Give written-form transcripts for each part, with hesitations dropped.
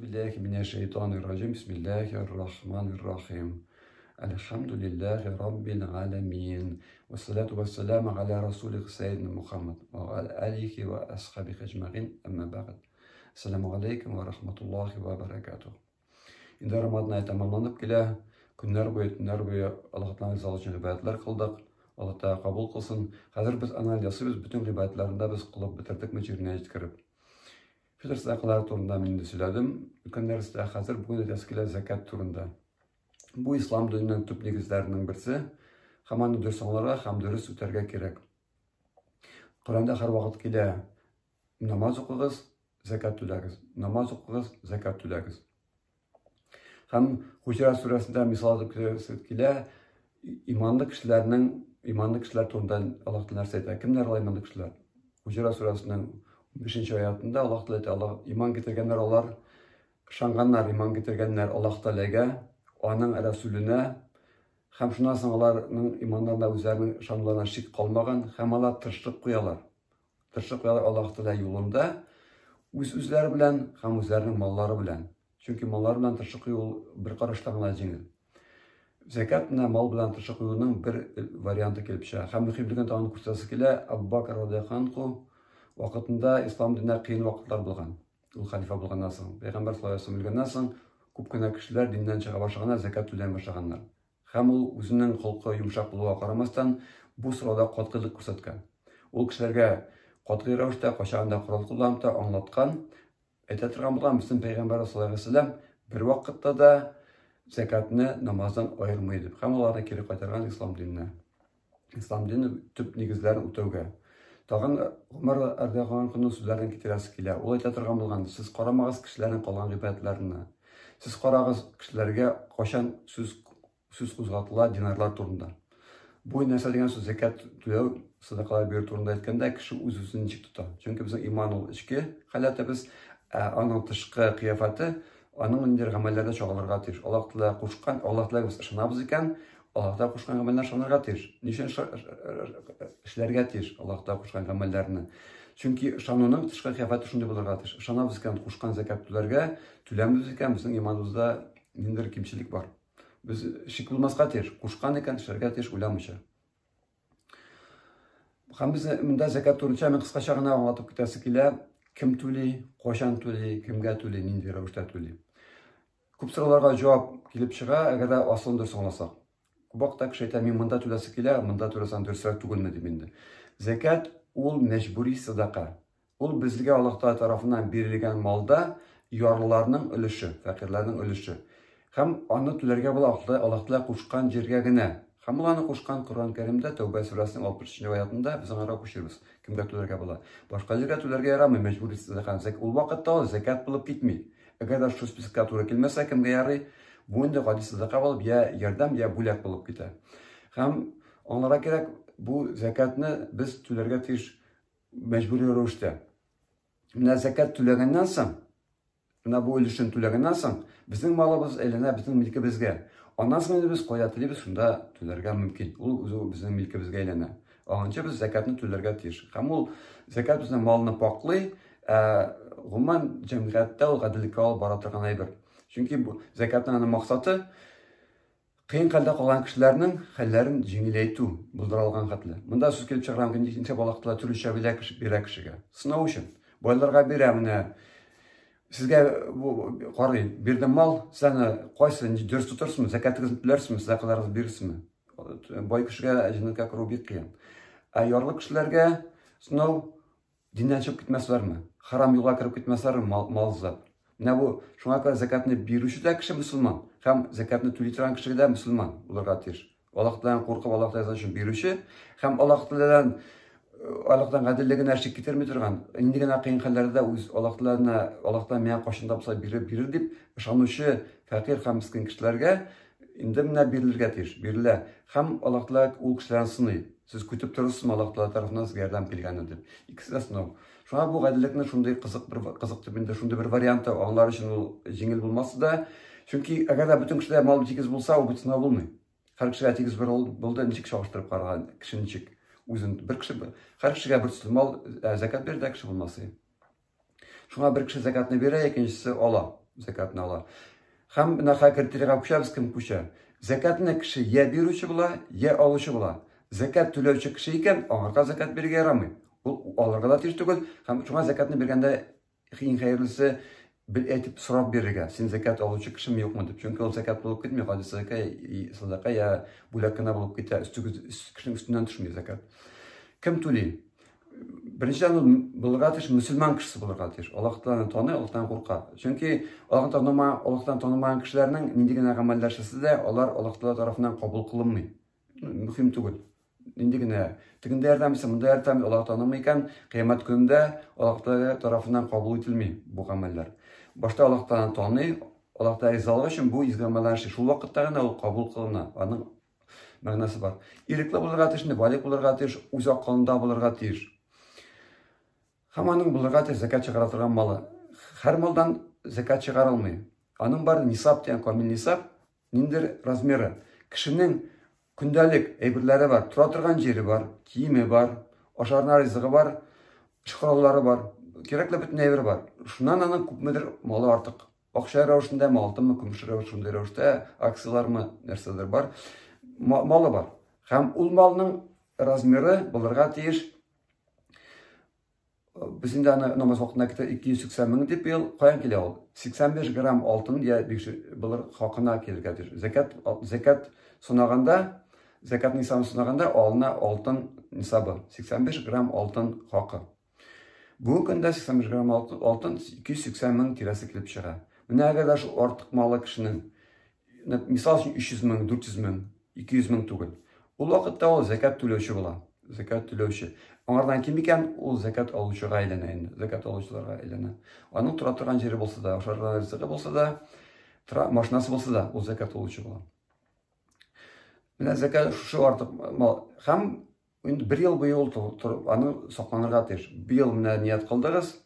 Әгъузу биллахи минәш шайтанир раҗим. Бисмиллахир рахманир рахим. Әлхәмдүлилләһи раббил галәмин. Вассалату вассаламу аля расулих сәйдина Мухаммад ва аля алихи ва асхабихи әҗмәгин. Әмма бәгъд. Ассаламу алейкум ва рахматуллахи ва баракатух. Инде Рамазан ае тәмамланып килә. Көннәр буе, төннәр буе Аллаһ Тәгаләнең ризалыгы өчен гыйбадәтләр кылдык. Аллаһ Тәгалә кабул кылсын. Хәзер без анализ ясыйбыз, бөтен гыйбадәтләрне дә без кылып бетердекме җиренә җиткереп. Фитр сәдакалары турында мин инде сөйләдем. Үткән дәрестә, хәзер бүген әйтәсе килә зәкят турында. Бу ислам диненең төп нигезләренең берсе. Һәм аны дөрес аңларга һәм дөрес үтәргә кирәк. Коръәндә һәрвакыт килә: намаз укыгыз, зәкят түләгез. Намаз укыгыз, зәкят түләгез. Һәм Хуҗрат сүрәсендә мисал итеп килә, иманлы кешеләрнең иманлы кешеләр турында Аллаһ Тәгалә нәрсә әйтә? Кемнәр алар иманлы кешеләр? Хуҗрат сүрәсенең 5 аятында Аллаһ Тәгалә әйтә, Аллаһ иман китергәннәр алар ышанганнар, иман китергәннәр Аллаһ Тәгаләгә, аның Рәсүленә һәм шуннан соң аларның иманнарына үзләренең ышануларына шик калмаган һәм алар тырышлык куялар. Тырышлык куялар Аллаһ Тәгалә юлында үз-үзләре белән һәм үзләренең маллары белән. Чөнки маллар белән тырышлык кую ул бер карашта гына җиңел. Зәкят менә мал белән тырышлык куюның бер варианты килеп чыга. Һәм мөһимлеген тагын күрсәтәсе килә, Абу Бакр радиаллаһу анху вакытында ислам диненә кыен вакытлар булган. Ул хәлифә булганнан соң, Пәйгамбәр саллаллаһу алейһи вәсәлләм үлгәннән соң, күп кенә кешеләр диннән чыга башлаганнар, зәкят түләми башлаганнар. Һәм ул үзенең холкы йомшак булуга карамастан, бу сорауда катгыйлык күрсәткән. Ул кешеләргә катгый рәвештә, кайчагында корал кулланып та аңлаткан, әйтә торган булган, безнең пәйгамбәр саллаллаһу алейһи вәсәлләм бервакытта да зәкятны намаздан аермый дип. Һәм аларны кире кайтарган ислам диненә. Ислам дине төп нигезләрен үтәүгә. Тагын Гомәр радиаллаһу анһуның сүзләрен китерәсе килә. Ул әйтә торган булган, сез карамагыз кешеләрнең кылган гыйбадәтләренә. Сез карагыз кешеләргә кайчан сүз кузгатыла динарлар турында. Бу нәрсә дигән сүз зәкят түләү, садакалар бирү турында әйткәндә кеше үз-үзен ничек тота. Чөнки безнең иман ул эчке халәтебез, ә аның тышкы кыяфәте аның ниндидер гамәлләрдә чагылырга тиеш. Аллаһ Тәгалә кушкан, Аллаһ Тәгаләгә без ышанабыз икән, Аллаһ Тәгалә кушкан гамәлләрне ышанырга тиеш. Ни өчен эшләргә тиеш Аллаһ Тәгалә кушкан гамәлләрне? Чөнки ышануның тышкы кыяфәте шундый булырга тиеш. Ышанабыз икән, кушкан зәкят түләргә, түләмибез икән, безнең иманыбызда ниндидер кимчелек бар. Без шик булмаска тиеш. Кушкан икән, эшләргә тиеш уйламыйча. Һәм без монда зәкят турында мин кыскача гына аңлатып китәсе килә. Кем түли, кайчан түли, кемгә түли, нинди рәвештә түли. Күп сорауларга җавап килеп чыга, әгәр дә асылын дөрес аңласак. Күп вакытта кеше әйтә, мин монда түләсе килә, монда түләсәм дөресрәк түгелме дип инде. Зәкят ул мәҗбүри садака. Ул безгә Аллаһ Тәгалә тарафыннан бирелгән малда ярлыларның өлеше, фәкыйрьләрнең өлеше. Һәм аны түләргә була Аллаһ Тәгалә кушкан җиргә генә. Һәм ул аны кушкан Коръән Кәримдә Тәүбә сүрәсенең 63 нче аятында без аңарга күчербез. Кемгә түләргә була? Башка җиргә түләргә ярамый, мәҗбүри зәкят. Ул вакытта ул зәкят булып китми. Әгәр дә шул списокка туры килмәсә, кемгә ярый? Бу инде гади садака булып, я ярдәм, я бүләк булып китә. Һәм аңларга кирәк, бу зәкятны без түләргә тиеш мәҗбүри рәвештә. Менә зәкят түләгәннән соң, менә бу өлешен түләгәннән соң, безнең малыбыз әйләнә безнең милкебезгә. Аннан соң инде без кая телибез, шунда түләргә мөмкин. Ул үзе безнең милкебезгә әйләнә. Аңынча без зәкятны түләргә тиеш. Һәм ул зәкят безнең малны паклый, ә гомумән җәмгыятьтә ул гаделлеккә алып бара торган әйбер. Чөнки бу зәкятның аның максаты Кыен хәлдә калган кешеләрнең хәлләрен җиңеләйтү, булдыра алган хәтле. Монда сүз килеп чыгарга мөмкин, ничә бала кытла төрлечә бирә кеше, бирә кешегә. Сынау өчен. Байларга бирә менә. Сезгә карый, бирдем мал, сез аны кайсы дөрес тотырсызмы, зәкятыгызны түләрсезме, сәдакаларыгызны бирерсезме? Бай кешегә җәннәткә керү бик кыен. Ә ярлы кешеләргә сынау Диннән чыгып китмәсләрме? Харам юлга кереп китмәсләрме мал, мал эзләп? Менә бу шуңа күрә зәкятны бирүче дә кеше мөселман һәм зәкятны түли торган кеше дә мөселман булырга тиеш. Аллаһ Тәгаләдән куркып, Аллаһ Тәгалә өчен бирүче һәм Аллаһ Тәгаләдән Аллаһтан гаделлегенә шик китерми торган, нинди генә кыен хәлләрдә дә үз Аллаһ Тәгаләне Аллаһ Тәгалә миңа кайчан да булса бирер, бирер дип ышанучы фәкыйрь һәм мискин кешеләргә инде менә бирелергә тиеш, бирелә. Һәм Аллаһ Тәгалә ул кешеләрне сыный. Сез көтеп торырсызмы Аллаһ Тәгалә тарафыннан сезгә ярдәм килгәнен дип. Икесе дә сынау. Шуңа бу гаделлекне шундый кызык бер кызык дип инде шундый бер варианты аңлар өчен ул җиңел булмас да. Чөнки әгәр дә бөтен кешедә мал тигез булса, ул бит сынау булмый. Һәр кешегә тигез бер булды, ничек чагыштырып караган кеше ничек үзен бер кеше һәр кешегә бер төсле мал зәкят бирде, кеше булмас. Шуңа бер кеше зәкятны бирә, икенчесе ала. Зәкятны ала. Һәм менә хәзер критерийга күчәбез, кем күчә? Зәкятны кеше я бирүче була, я алучы була. Зәкят түләүче кеше икән, аңарга зәкят бирергә ярамый. Ул алырга да тиеш түгел, һәм шуңа зәкятны биргәндә иң хәерлесе бер әйтеп сорап бирергә. Син зәкят алучы кешеме, юкмы дип. Чөнки ул зәкят булып китми, гади сәдака, сәдака я бүләк кенә булып китә, кешенең өстеннән төшми зәкят. Кем түли? Беренчедән, ул булырга тиеш, мөселман кешесе булырга тиеш. Аллаһ Тәгаләне таный, Аллаһтан курка. Чөнки Аллаһны танымаган, Аллаһтан танымаган кешеләрнең нинди генә гамәлләр эшләсә дә, алар Аллаһ Тәгалә тарафыннан кабул кылынмый. Мөһим түгел. Нинди генә тегендә ярдәм итсә, монда ярдәм, Аллаһ танымый икән, кыямәт көнендә Аллаһ Тәгалә тарафыннан кабул ителми бу гамәлләр. Башта Аллаһ Тәгаләне таный, Аллаһ Тәгалә ризалыгы өчен бу изге гамәлләрне эшли. Шул вакытта гына ул кабул кылына. Аның мәгънәсе бар. Ирекле булырга тиеш, балигъ булырга тиеш, үз акылында булырга тиеш. Һәм аның булырга тиеш зәкят чыгара торган малы. Һәр малдан зәкят чыгарылмый. Аның бар нисаб дигән камил нисаб, ниндер размеры. Кешенең көндәлек әйберләре бар, тора торган җире бар, киеме бар, ашарына ризыгы бар, эш кораллары бар, кирәкле бөтен әйбер бар. Шуннан аның күпмедер малы артык. Акча рәвешендәме, алтынмы, көмеш рәвеш, шундый рәвештә, акцияләрме, нәрсәдер бар. Малы бар. Һәм ул малның размеры булырга тиеш. Без инде аны намаз вакытында китә 280 мең дип быел. Каян килә ул? 85 грамм алтын я булыр хакына килергә тиеш. Зәкят санаганда, зәкят нисабын санаганда алына алтын нисабы. 85 грамм алтын хакы. Бүгенге көндә 85 грамм алтын 280 мең тирәсе килеп чыга. Менә әгәр дә шул артык малы кешенең, мисал өчен 300 мең, 400 мең, 200 мең түгел. Ул вакытта ул зәкят түләүче була. Зәкят түләүче. Аңардан ким икән, ул зәкят алучыга әйләнә инде. Зәкят алучыларга әйләнә. Аның тора торган җире булса да, ашарга ризыгы булса да, тора машинасы булса да, ул зәкят алучы була. Менә зәкят шушы артык мал. Һәм инде бер ел буе ул торып, аны сакланырга тиеш. Быел менә ният кылдыгыз,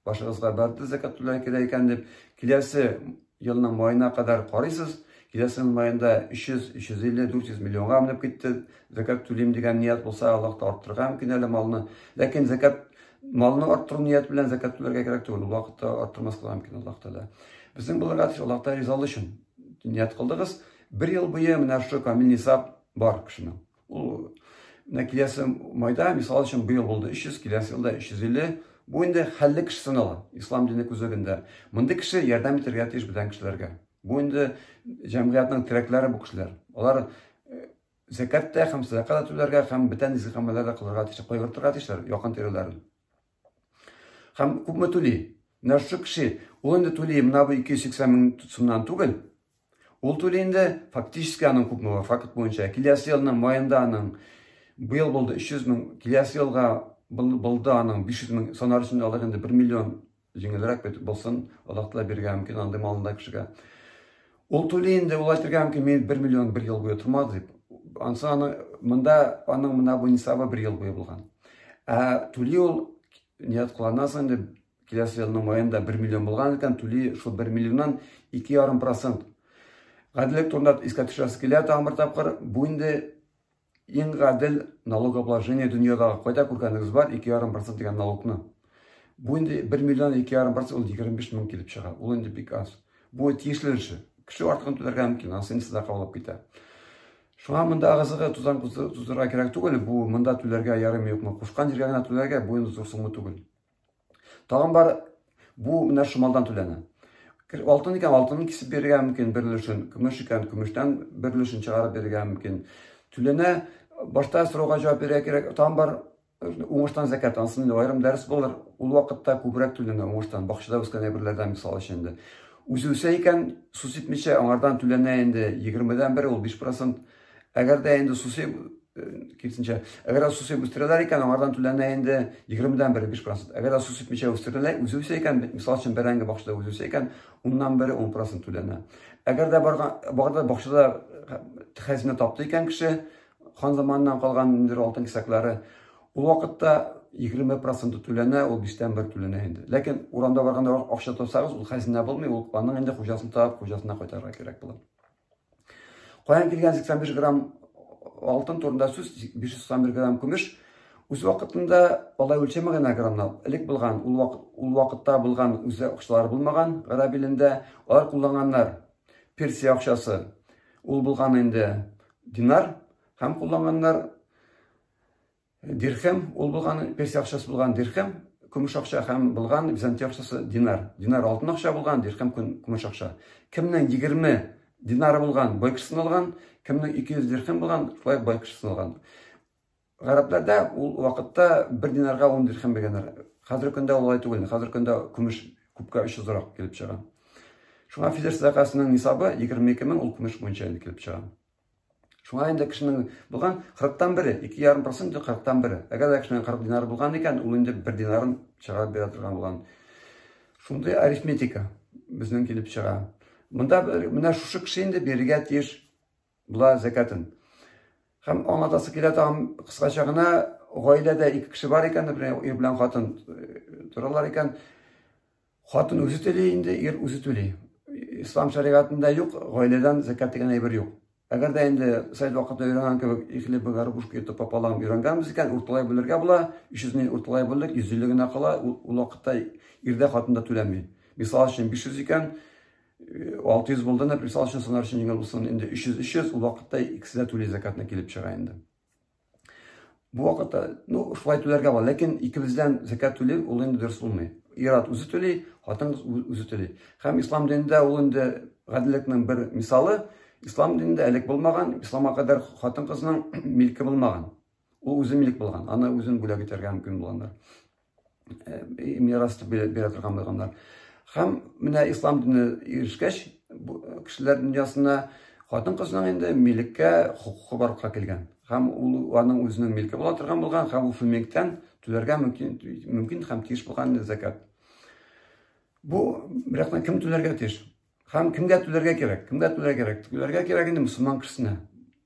башыгызга бәрде зәкят түләргә кирәк икән дип, киләсе елның маена кадәр карыйсыз, киләсе елның маенда 300, 350, 400 миллионга менеп китте, зәкят түлим дигән ният булса, Аллаһ та арттырырга мөмкин әле малны. Ләкин зәкят малны арттыру ният белән зәкят түләргә кирәк түгел, ул вакытта арттырмаска да мөмкин Аллаһ Тәгалә. Безнең булырга тиеш, Аллаһ Тәгалә ризалыгы өчен ният кылдыгыз. Бер ел буе менә шушы камил нисаб бар кешенең. Ул менә киләсе майда, мисал өчен, быел булды 300, киләсе елда 350. Бу инде хәлле кеше санала, ислам дине күзлегендә. Мондый кеше ярдәм итәргә тиеш бүтән кешеләргә. Бу инде җәмгыятьнең терәкләре бу кешеләр. Алар зәкят тә һәм сәдака да түләргә һәм бүтән изге гамәлләр дә кылырга тиеш, кайгыртырга тиешләр якын тирәләрен. Һәм күпме түли? Менә шушы кеше, ул инде түли менә бу 280 мең сумнан түгел. Ул түли инде фактически аның күпме бар, факт буенча. Киләсе елның маенда аның быел булды 300 мең, киләсе елга булды аның 500 мең, санар өчен алыйк инде 1 миллион җиңелрәк бит булсын, Аллаһ Тәгалә бирергә мөмкин андый малында кешегә. Ул түли инде, ул әйтергә мөмкин, мин 1 миллион бер ел буе тормады дип. Ансы аны монда аның менә бу нисабы бер ел буе булган. Ә түли ул ният кылганнан соң инде киләсе елның маенда 1 миллион булган икән, түли шул 1 миллионнан 2,5%. Гаделлек турында искә төшерәсе килә тагын бер тапкыр. Бу инде иң гадел налогообложение дөньядагы. Кайда күргәнегез бар 2,5% дигән налогны? Бу инде 1 миллион 2,5% ул 25 мең килеп чыга. Ул инде бик аз. Бу тиешле эше. Кеше артыгын түләргә мөмкин, анысы инде сәдака булып китә. Шуңа монда ыгы-зыгы тузан туздырырга кирәк түгел. Бу монда түләргә ярыймы юкмы? Кушкан җиргә генә түләргә, бу инде зур сумма түгел. Тагын бар, бу менә шумалдан түләнә. Алтын икән, алтынны кисеп бирергә мөмкин бер өлешен, көмеш икән, көмештән бер өлешен чыгарып бирергә мөмкин. Түләнә, башта сорауга җавап бирергә кирәк. Тагын бар уңыштан зәкят, анысы инде аерым дәрес булыр. Ул вакытта күбрәк түләнә уңыштан, бакчада үскән әйберләрдән мисал өчен инде. Үзе үсә икән, су сипмичә, аңардан түләнә инде 20-дән бер, ул 5%. Әгәр дә инде су сип, киресенчә, әгәр дә су сип үстерәләр икән, аңардан түләнә инде 20-дән бер, 5%. Әгәр дә су сипмичә үстерелә, үзе үсә икән, мисал өчен, бәрәңге бакчада үзе үсә икән, уннан бере 10% түләнә. Әгәр дә барган, барда бакчада хәзинә тапты икән кеше, хан заманыннан калган ниндидер алтын кисәкләре, ул вакытта 20% түләнә, ул 5-тән 1 түләнә инде. Ләкин урамда барганда акча тапсагыз, ул хәзинә булмый, ул аның инде хуҗасын табып, хуҗасына кайтарырга кирәк була. Каян килгән 85 грамм алтын турында сүз, 591 грамм көмеш. Үз вакытында алай үлчәмәгәннәр граммнар. Элек булган, ул вакытта булган үзе акчалары булмаган гарәп илендә, алар кулланганнар Персия акчасы. Ул булган инде динар һәм кулланганнар дирхем, ул булган Персия акчасы булган дирхем, көмеш акча һәм булган Византия акчасы динар. Динар алтын акча булган, дирхем көмеш акча. Кемнең 20 динары булган, бай кешесен алган, кемнең 200 дирхем булган, шулай бай кешесен алган. Гарәпләрдә ул вакытта бер динарга 10 дирхем биргәннәр. Хәзерге көндә улай түгел. Хәзерге көндә көмеш күпкә очсызрак килеп чыга. Шуңа фитр сәдакасының нисабы 22 мең, ул көмеш буенча инде килеп чыга. Шуңа инде кешенең булган 40-тан бере, 2,5% 40-тан бере. Әгәр дә кешенең 40 динары булган икән, ул инде бер динарын чыгарып бирә торган булган. Шундый арифметика безнең килеп чыга. Монда менә шушы кеше инде бирергә тиеш була зәкятын. Һәм аңлатасы килә тагын кыскача гына, гаиләдә ике кеше бар икән, например, ир белән хатын торалар икән, хатын үзе түли инде, ир үзе түли. Ислам шәригатендә юк, гаиләдән зәкят дигән әйбер юк. Әгәр дә инде совет вакытында өйрәнгән кебек, ихле горбушка йотып пополам өйрәнгәнбез икән, урталай бүлергә була, 300 не урталай бүлдек, 150 генә кала, ул вакытта ир дә, хатын да түләми. Мисал өчен 500 икән, 600 булды, например, мисал өчен, санар өчен җиңел булсын, инде 300-300, ул вакытта икесе дә түли закатны килеп чыга инде. Бу вакытта, ну, шулай түләргә була, ләкин икебездән закат түли, ул инде дөрес булмый. Ир-ат үзе түли, хатын-кыз үзе түли. Һәм ислам динендә ул инде гаделлекнең бер мисалы, ислам динендә элек булмаган, исламга кадәр хатын-кызның милке булмаган. Ул үзе милек булган, аны үзен бүләк итәргә мөмкин булганнар. Мирас бирә торган булганнар. Һәм менә ислам дине ирешкәч, кешеләр дөньясына хатын-кызның инде милеккә хокукы барлыкка килгән. Һәм ул аның үзенең милке була торган булган, һәм ул шул милектән түләргә мөмкин һәм тиеш булган закат. Бу бер яктан кем түләргә тиеш? Һәм кемгә түләргә кирәк? Кемгә түләргә кирәк? Түләргә кирәк инде мөселман кешесенә.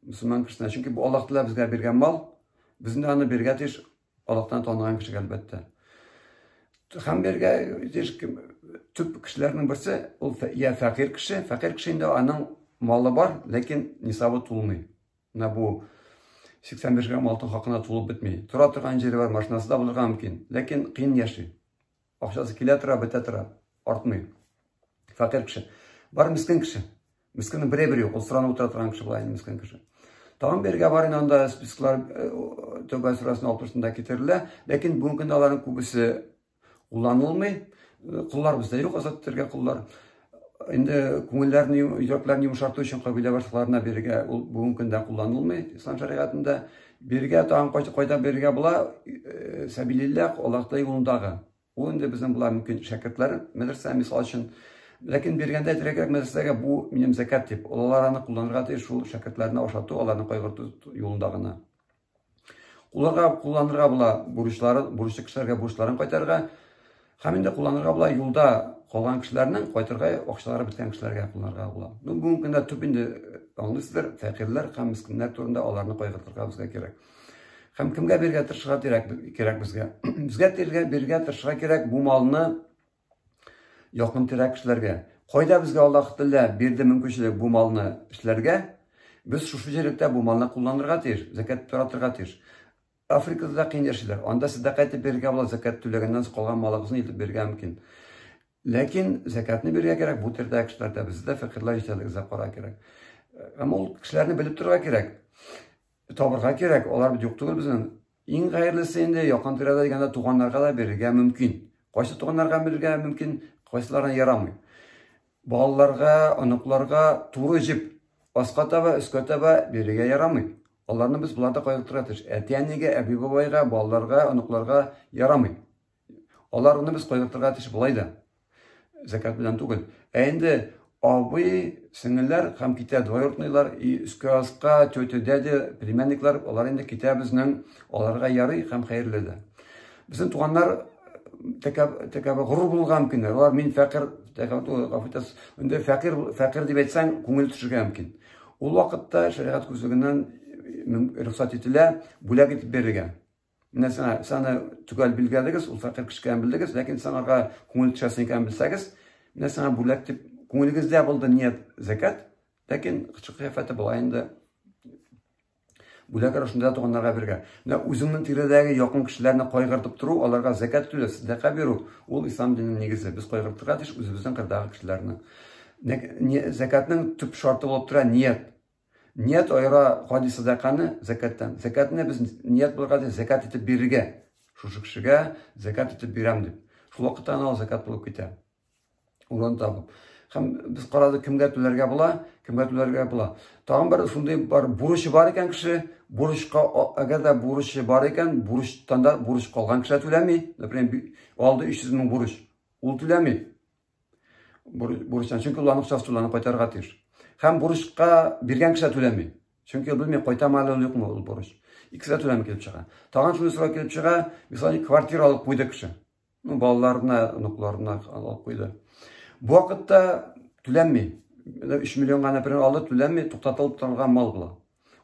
Мөселман кешесенә. Чөнки бу Аллаһ Тәгалә безгә биргән мал, без инде аны бирергә тиеш Аллаһтан таныган кешегә, әлбәттә. Һәм бирергә тиеш төп кешеләрнең берсе ул я фәкыйрь кеше, фәкыйрь кеше инде аның малы бар, ләкин нисабы тулмый. Менә бу 85 грамм алтын хакына тулып бетми. Тора торган җире бар, машинасы да булырга мөмкин, ләкин кыен яши. Акчасы килә тора, бетә тора, артмый. Фәкыйрь кеше. Бар мискен кеше. Мискиннең бере бер юк, ул соранып утыра торган кеше була инде мискен кеше. Тагын бергә бар инде анда списоклар Тәүбә сүрәсенең 60-ында китерелә, ләкин бүгенге көндә аларның күбесе кулланылмый. Коллар бездә юк, азат итәргә коллар. Инде күңелләрне, йөрәкләрне йомшарту өчен кабилә башлыкларына бирергә ул бүгенге көндә кулланылмый ислам шәригатендә. Бирергә тагын кайда бирергә була? Сәбилилләх, Аллаһ юлындагы. Ул инде безнең була мөмкин шәкертләр мәдрәсә мисал өчен. Ләкин биргәндә әйтергә кирәк мәдрәсәгә бу минем зәкят дип. Алар аны кулланырга тиеш шул шәкертләрне ашату, аларны кайгырту юлында гына. Кулларга кулланырга була бурычлары, бурычлы кешеләргә бурычларын кайтарырга. Һәм инде кулланырга була юлда калган кешеләрнең кайтырга акчалары беткән кешеләргә кулланырга була. Ну, бүгенге көндә төп инде аңлыйсыздыр, фәкыйрьләр һәм мискиннәр турында аларны кайгыртырга безгә кирәк. Һәм кемгә бирергә тырышырга кирәк, кирәк безгә? Безгә бирергә, бирергә тырышырга кирәк бу малны якын тирә кешеләргә. Кайда безгә Аллаһ Тәгалә бирде мөмкинчелек бу малны эшләргә, без шушы җирлектә бу малны кулланырга тиеш, зәкят таратырга тиеш. Африкада да кыен яшиләр. Анда сәдака итеп бирергә була, зәкят түләгәннән соң калган малыгызны илтеп бирергә мөмкин. Ләкин зәкятны бирергә кирәк, бу төрдә кешеләрдә бездә фәкыйрьләр җитәрлек эзләп карарга кирәк. Әмма ул кешеләрне белеп торырга кирәк. Табырга кирәк, алар бит юк түгел безнең. Иң хәерлесе инде якын тирәдә дигәндә туганнарга да бирергә мөмкин. Кайсы туганнарга бирергә мөмкин, кайсыларына ярамый. Балаларга, оныкларга туры җеп аска таба, өскә таба бирергә ярамый. Аларны без боларда кайгыртырга тиеш. Әти-әнигә, әби-бабайга, балаларга, оныкларга ярамый. Аларны без кайгыртырга тиеш болай да. Зәкят белән түгел. Ә инде абый, сеңелләр һәм китә двоюродныйлар, и өскә аска, тетя, дядя, племянниклар, алар инде китә безнең, аларга ярый һәм хәерле дә. Безнең туганнар тәкәббер горур булырга мөмкиннәр. Алар мин фәкыйрь, тәкәббер, гафу итәсез, инде фәкыйрь, фәкыйрь дип әйтсәң, күңел төшергә мөмкин. Ул вакытта шәригать күзлегеннән рөхсәт ителә бүләк итеп бирергә. Менә сиңа, сез аны төгәл билгеләдегез, ул фәкыйрь кеше икәнен белдегез, ләкин сез аңарга күңел төшәсен икәнен белсәгез, менә сиңа бүләк дип күңелегездә булды ният зәкят, ләкин тышкы кыяфәте болай инде. Бүләк рәвешендә туганнарга бирергә. Менә үзеңнең тирәдәге якын кешеләрне кайгыртып тору, аларга зәкят түләү, сәдака бирү, ул ислам диненең нигезе. Без кайгыртырга тиеш үзебезнең кырдагы кешеләрне. Зәкятның төп шарты булып тора ният. Ният аера гади сәдаканы зәкяттән. Зәкятны без ният булырга тиеш, зәкят итеп бирергә. Шушы кешегә зәкят итеп бирәм дип. Шул вакытта ул зәкят булып китә. Урын табып. Һәм без карадык, кемгә түләргә була, кемгә түләргә була. Тагын бер шундый бар, бурычы бар икән кеше, бурычка, әгәр дә бурычы бар икән, бурычтан да бурыч калган кеше түләми. Например, алды 300 мең бурыч, ул түләми. Бурычтан, чөнки ул аның акчасы түләнеп кайтарырга тиеш. Һәм бурычка биргән кеше түләми. Чөнки ул белми, кайтамы әле ул, юкмы ул бурыч. Икесе дә түләми килеп чыга. Тагын шундый сорау килеп чыга, мисал, квартира алып куйды кеше. Ну, балаларына, оныкларына алып куйды. Бу вакытта түләнми. 3 миллионга, например, алды, түләнми, туктатылып торган мал була.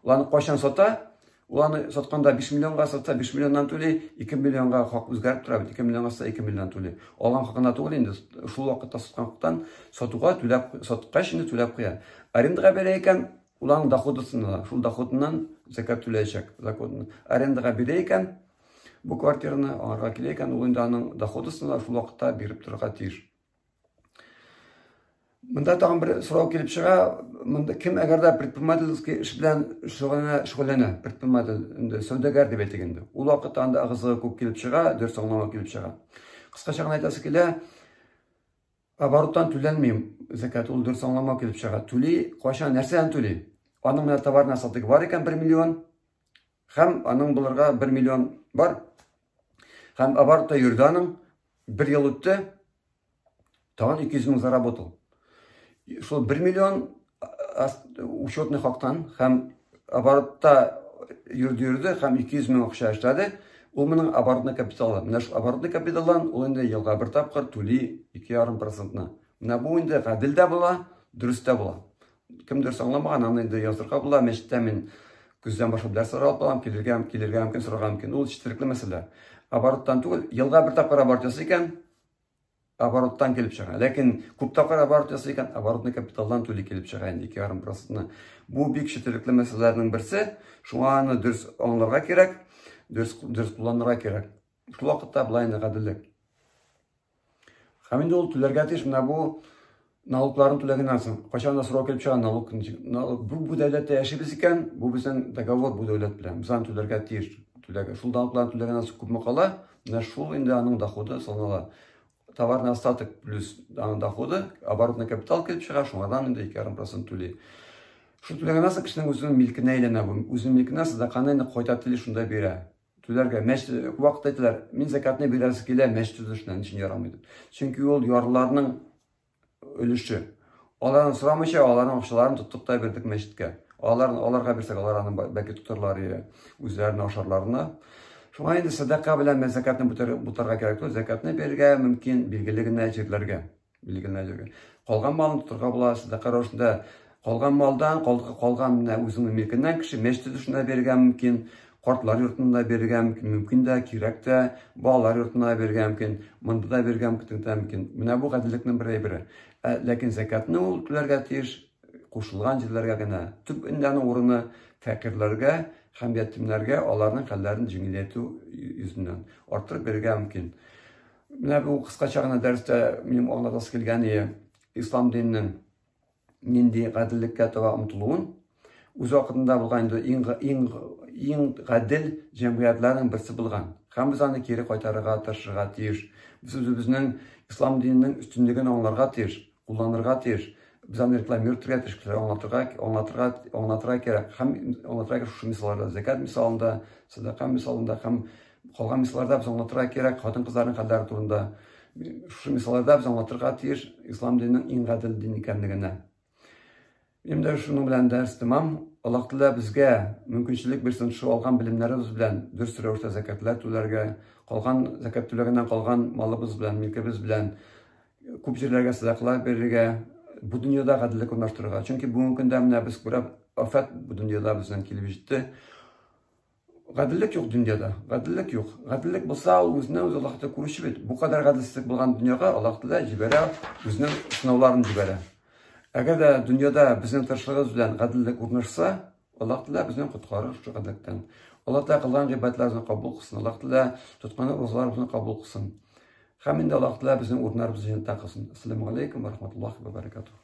Ул аны кайчан сата? Ул аны сатканда 5 миллионга сатса, 5 миллионнан түли, 2 миллионга хак үзгәреп тора бит, 2 миллионга сатса, 2 миллион түли. Алган хакына түгел инде, шул вакытта саткан хактан сатуга түләп, саткач инде түләп куя. Арендага бирә икән, ул аның доходысын ала. Шул доходыннан закат түләячәк. Законны. Арендага бирә икән, бу квартираны аңарга килә икән, ул инде аның доходысын да шул вакытта биреп торырга тиеш. Монда тагын бер сорау килеп чыга. Монда кем әгәр дә предпринимательский эш белән шөгыльләнә, шөгыльләнә, предприниматель инде сәүдәгәр дип әйтик инде. Ул вакытта анда ыгы-зыгы күп килеп чыга, дөрес аңлама килеп чыга. Кыскача гына әйтәсе килә, обороттан түләнми зәкят, ул дөрес аңлама килеп чыга. Түли, кайчан, нәрсәдән түли? Аның менә товарный остатогы бар икән 1 миллион, һәм аның булырга 1 миллион бар. Һәм оборотта йөрде аның, бер ел үтте, тагын 200 мең заработал. Шул 1 миллион учетный хактан һәм оборотта йөрде-йөрде һәм 200 мең акча эшләде. Ул моның оборотный капиталы. Менә шул оборотный капиталдан ул инде елга бер тапкыр түли 2,5%-ны. Менә бу инде гадел дә була, дөрес тә була. Кем дөрес аңламаган, аны инде язырга була. Мәчеттә мин көздән башлап дәресләр алып алам, килергә, килергә мөмкин, сорарга мөмкин. Ул четерекле мәсьәлә. Обороттан түгел, елга бер тапкыр оборот ясый икән, обороттан килеп чыга. Ләкин күп тапкыр оборот ясый икән, оборотный капиталдан түли килеп чыга инде 2,5%-ны. Бу бик четерекле мәсьәләләрнең берсе. Шуңа аны дөрес аңларга кирәк, дөрес, дөрес кулланырга кирәк. Шул вакытта болай инде гаделлек. Һәм инде ул түләргә тиеш менә бу налогларын түләгәннән соң. Кайчан да сорау килеп чыга, налог, налог бу, бу дәүләттә яшибез икән, бу безнең договор бу дәүләт белән. Без аны түләргә тиеш. Түләргә. Шул налогларын түләгәннән соң күпме кала? Менә шул инде аның доходы санала. Товарный остаток плюс аның доходы, оборотный капитал килеп чыга, шуңардан инде 2,5% түли. Шул түләгәннән соң кешенең үзенең милкенә әйләнә бу. Үзенең милкенә сәдаканы инде кайта тели шунда бирә. Түләргә мәчет вакыт әйтәләр, мин зәкятны бирәсе килә, мәчет төзелешенә ничек ярамый дип. Чөнки ул ярлыларның өлеше. Аларны сорамыйча, аларның акчаларын тоттык та бирдек мәчеткә. Алар аларга бирсәк, алар аны бәлки тотарлар иде үзләренә ашарларына. Шуңа инде сәдака белән зәкятны бутарга кирәк түгел, зәкятны бирергә мөмкин билгеле генә җирләргә. Билгеле җиргә. Калган малын тотарга була, сәдака рәвешендә. Калган малдан, калган менә үзеңнең милкеннән кеше мәчет төзелешенә бирергә мөмкин, картлар йортына бирергә мөмкин, мөмкин дә, кирәк тә, балалар йортына бирергә мөмкин, монда да бирергә мөмкин, тегендә мөмкин. Менә бу гаделлекнең бер әйбере. Ә, ләкин зәкятны ул түләргә тиеш кушылган җирләргә генә. Төп инде аның урыны фәкыйрьләргә һәм ятимнәргә аларның хәлләрен җиңеләйтү йөзеннән арттырып бирергә мөмкин. Менә бу кыскача гына дәрестә минем аңлатасы килгән ислам диненең нинди гаделлеккә таба омтылуын, үз вакытында булган инде иң иң иң гадел җәмгыятьләрнең берсе булган. Һәм без аны кире кайтарырга тырышырга тиеш. Без үзебезнең ислам диненең өстенлеген аңларга тиеш, кулланырга тиеш. Без аны рекламировать итәргә тиеш, кешеләргә аңлатырга, аңлатырга, аңлатырга кирәк. Һәм аңлатырга кирәк шушы мисалларда, зәкят мисалында, садака мисалында һәм калган мисалларда без аңлатырга кирәк хатын-кызларның хәлләре турында. Шушы мисалларда без аңлатырга тиеш ислам диненең иң гадел дин икәнлегенә. Минем дә шуның белән дәрес тәмам. Аллаһ Тәгалә безгә мөмкинчелек бирсен шул алган белемнәребез белән дөрес рәвештә зәкятләр түләргә, калган зәкят түләгәннән калган малыбыз белән, милкебез белән күп җирләргә сәдакалар бирергә, бу дөньяда гаделлек урнаштырырга. Чөнки бүгенге көндә менә без күрәбез, афәт бу дөньяда безнең килеп җитте. Гаделлек юк дөньяда, гаделлек юк. Гаделлек булса, ул үзенә үзе Аллаһ Тәгалә күрүче бит. Бу кадәр гаделсезлек булган дөньяга Аллаһ Тәгалә җибәрә, үзенең сынауларын җибәрә. Әгәр дә дөньяда безнең тырышлыгыбыз белән гаделлек урнашса, Аллаһ Тәгалә безне коткарыр шушы гадәттән. Аллаһ Тәгалә кылган гыйбадәтләребезне кабул кылсын. Аллаһ Тәгалә тоткан уразаларыбызны кабул кылсын. Һәм инде Аллаһ Тәгалә безнең урыннарыбызны җәннәттә кылсын. Ассаламу алейкум ва рахматуллахи ва баракатуһ.